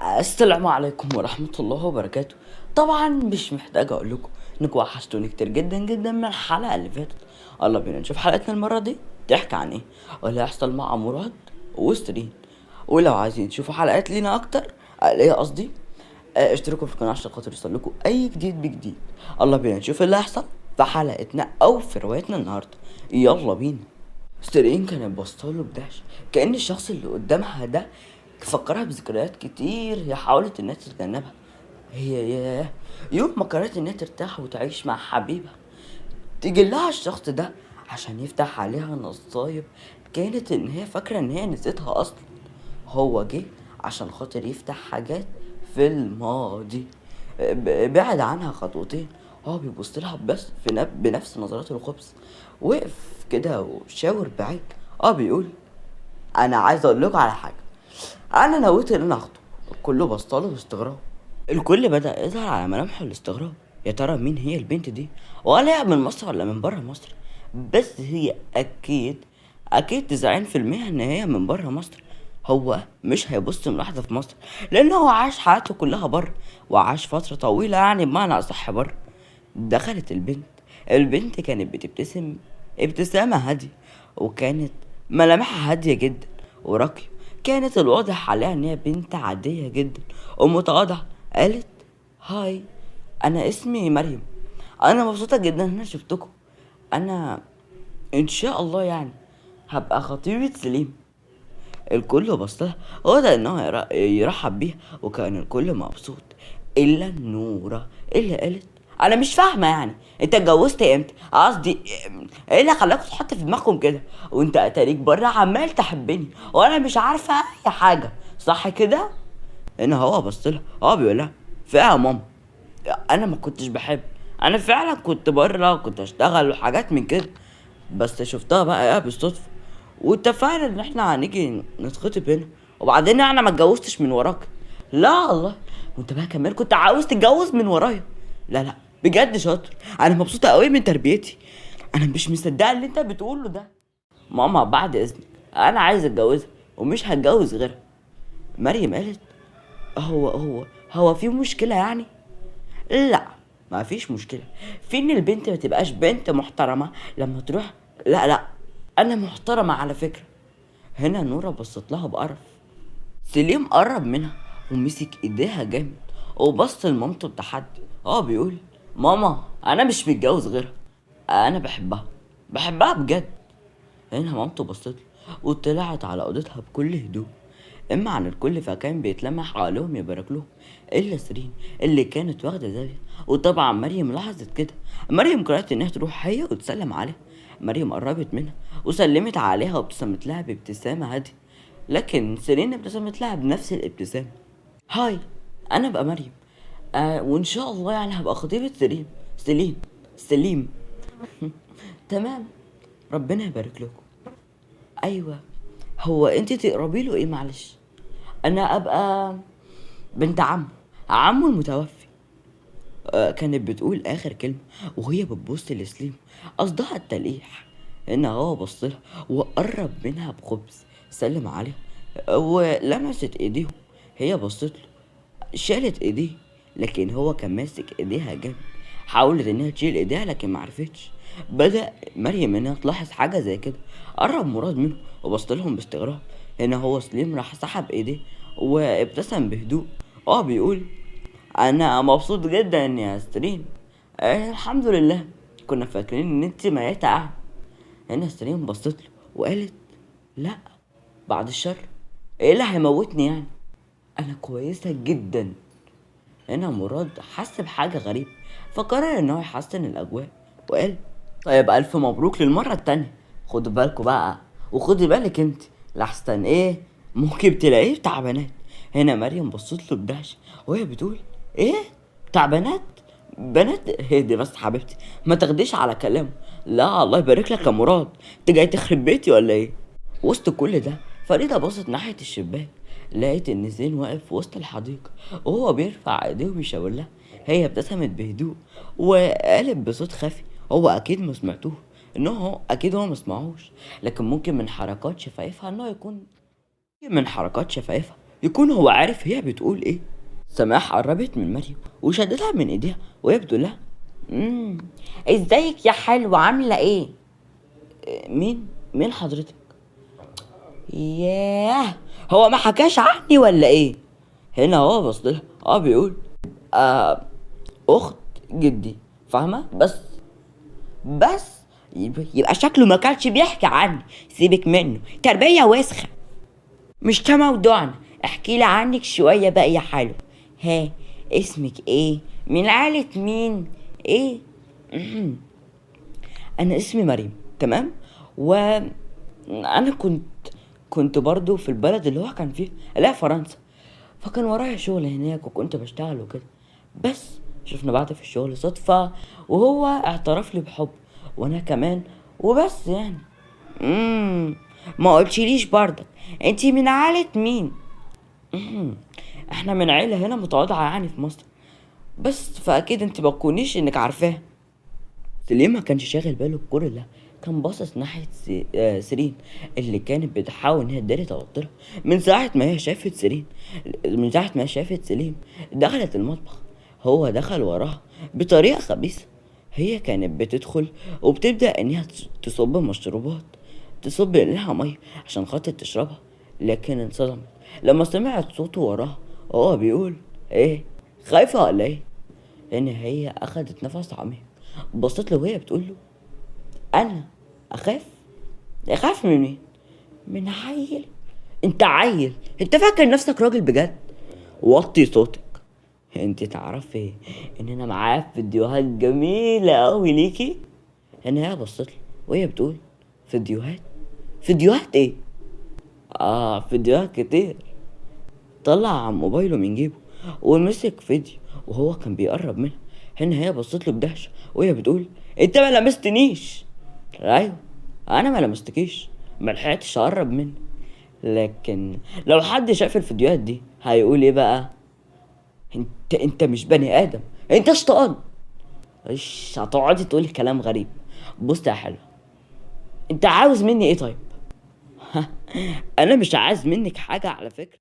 السلام عليكم ورحمة الله وبركاته. طبعا مش محتاج اقول لكم انكم وحشتوني كتير جدا جدا من الحلقة اللي فاتت. يلا بينا نشوف حلقتنا المرة دي تحكي عن ايه واللي هيحصل مع مراد وسيرين. ولو عايزين تشوفوا حلقات لينا اكتر، ليه قصدي، اشتركوا في القناة عشان خاطر يوصل لكم اي جديد بجديد. يلا بينا نشوف اللي هيحصل في حلقتنا او في روايتنا النهاردة. يلا بينا. سيرين كانت بصاله بدهشة، كأن الشخص اللي قدامها ده فكرها بذكريات كتير هي حاولت انها تتجنبها. هي ياه يوم ما قررت انها ترتاح وتعيش مع حبيبها تيجي لها الشخص ده عشان يفتح عليها نصايب كانت ان هي فاكرة ان هي نسيتها اصلا. هو جه عشان خاطر يفتح حاجات في الماضي. بعد عنها خطوتين، هو بيبص لها بس في بنفس نظرات الخبث. وقف كده وشاور بعيد، بيقول انا عايز اقول لكم على حاجة، انا نويت ان انا اخطب. كله بصاله باستغراب، الكل بدأ يظهر على ملامحه الاستغراب. يا ترى مين هي البنت دي؟ ولا هي من مصر ولا من بره مصر؟ بس هي اكيد اكيد 90% ان هي من بره مصر. هو مش هيبص ملاحظة في مصر لان هو عاش حياته كلها بره، وعاش فترة طويلة يعني بمعنى اصح بره. دخلت البنت، البنت كانت بتبتسم ابتسامة هادية، وكانت ملامحها هادية جدا وراقية. كانت الواضح عليها ان هي بنت عادية جدا ومتواضعة. قالت هاي، انا اسمي مريم، انا مبسوطة جدا ان انا شفتكم، انا ان شاء الله يعني هبقى خطيبة سليم. الكل بصلها وبدأ ان هو يرحب بيها، وكان الكل مبسوط الا نورة اللي قالت انا مش فاهمة يعني انت اتجوزت امتى؟ قصدي ايه اللي خلاك تحط في دماغكم كده وانت اتاريك بره عمال تحبني وانا مش عارفة اي حاجة، صح كده؟ هنا هو بص لها، هو بيقول لها فيها يا ماما انا ما كنتش بحب، انا فعلا كنت بره وكنت اشتغل وحاجات من كده، بس شفتها بقى ايه بالصدفة واتفقنا ان احنا هنيجي نتخطب هنا، وبعدين انا ما اتجوزتش من وراك. لا والله، وانت بقى كمان كنت عاوز تتجوز من ورايا. لا لا بجد شاطر، انا مبسوطة قوي من تربيتي، انا مش مصدقه اللي انت بتقوله ده. ماما بعد اذنك انا عايز اتجوزها ومش هتجوز غيرها. مريم قالت هو هو هو في مشكلة يعني؟ لا ما فيش مشكلة في ان البنت ما تبقاش بنت محترمه لما تروح. لا لا انا محترمه على فكرة. هنا نورة بصت لها بقرف. سليم قرب منها ومسك ايديها جامد وبص لمامته بتحدي، بيقول ماما انا مش متجوز غيرها، انا بحبها بحبها بجد. هنا مامته بصت له وطلعت على اوضتها بكل هدوء. اما عن الكل فكان بيتلمح حواليهم يبارك لهم الا سيرين اللي كانت واخده زاوية. وطبعا مريم لاحظت كده، مريم قررت انها تروح هي وتسلم عليها. مريم قربت منها وسلمت عليها وابتسمت لها بابتسامة هادية، لكن سيرين ابتسمت لها بنفس الابتسامة. هاي انا بقى مريم، وان شاء الله يعني هبقى خطيبه سليم سليم سليم. تمام ربنا يبارك لكم. ايوه هو انت تقربي له ايه؟ معلش انا ابقى بنت عمه المتوفي. كانت بتقول اخر كلمة وهي بتبص لسليم قصدها التلقيح. ان هو بص لها وقرب منها بخبز، سلم عليها ولمست ايديهم. هي بصت له شالت ايديه، لكن هو كان ماسك ايديها جامد. حاولت انها تشيل ايديها لكن معرفتش. بدأ مريم انها تلاحظ حاجة زي كده. قرب مراد منه وبص لهم باستغراب. هنا هو سليم راح سحب ايديه وابتسم بهدوء، بيقول انا مبسوط جدا يا سيرين، الحمد لله كنا فاكرين ان انت ميتة اعمى. هنا سيرين بصت له وقالت لا بعد الشر، ايه اللي هيموتني يعني، انا كويسة جدا. هنا مراد حس بحاجة غريبة فقرر ان هو يحسن الاجواء وقال طيب الف مبروك للمرة التانية، خدوا بالكوا بقى وخدي بالك انت لحسن ايه ممكن تلاقيه بتاع بنات. هنا مريم بصت له بدهشة وهي بتقول ايه بتاع بنات؟ بنات؟ اهدي بس حبيبتي ما تاخديش على كلامه. لا الله يبارك لك يا مراد، انت جاي تخرب بيتي ولا ايه؟ وسط كل ده فريدة بصت ناحية الشباك، لقيت ان زين واقف في وسط الحديقة وهو بيرفع ايديه وبيشاور لها. هي ابتسمت بهدوء وقالت بصوت خفي هو اكيد ما سمعتوه، ان هو اكيد هو ما سمعوش، لكن ممكن من حركات شفايفها انه يكون من حركات شفايفها يكون هو عارف هي بتقول ايه. سماح قربت من مريم وشدتها من ايديها وهي بتقول لها ازيك يا حلوة، عامله ايه؟ مين حضرتك؟ ياه، هو ما حكاش عني ولا ايه؟ هنا هو بص لها بيقول اخت جدي، فاهمه؟ بس يبقى شكله ما كانش بيحكي عني. سيبك منه، تربيه وسخة، مش ده موضوعنا. احكي لي عنك شوية بقى يا حلو. ها، اسمك ايه؟ من عائلة مين؟ ايه؟ انا اسمي مريم، تمام؟ و انا كنت برضو في البلد اللي هو كان فيها، لا فرنسا، فكان ورايا شغل هناك وكنت بشتغل وكده. بس شفنا بعض في الشغل صدفة، وهو اعترف لي بحب وانا كمان، وبس يعني. ما قلتليش برضك انتي من عائلة مين؟ احنا من عيلة هنا متواضعة يعني في مصر، بس فاكيد انت ما تكونيش انك عارفاها. سليم ما كانش شاغل باله بكل ده، كان باصص ناحية سيرين اللي كانت بتحاول ان هي تداري توترها من ساعة ما هي شافت سيرين، من ساعة ما هي شافت سليم دخلت المطبخ. هو دخل وراها بطريقة خبيثة. هي كانت بتدخل وبتبدأ ان هي تصب مشروبات، تصب لها مية عشان خاطر تشربها، لكن انصدمت لما سمعت صوته وراها وهو بيقول ايه، خايفة ولا ايه؟ لان هي اخدت نفس عميق، بصت له وهي بتقول له انا اخاف؟ اخاف من مين؟ من عيل؟ انت عيل، انت فاكر نفسك راجل بجد؟ وطي صوتك، انت تعرفي ان انا معايا فيديوهات جميلة قوي ليكي. ان هي بصت له وهي بتقول فيديوهات؟ فيديوهات ايه؟ فيديوهات كتير. طلع موبايله من جيبه ومسك فيديو وهو كان بيقرب منها. هنا هي بصت له بدهشه وهي بتقول انت ما لمستنيش. ايوه انا ما لمستكيش، ما لحقتش اقرب منك، لكن لو حد شاف الفيديوهات دي هيقول ايه بقى؟ انت مش بني ادم، انت شيطان. ايش هتقعدي تقولي كلام غريب. بص يا حلو، انت عاوز مني ايه طيب؟ انا مش عايز منك حاجة على فكرة.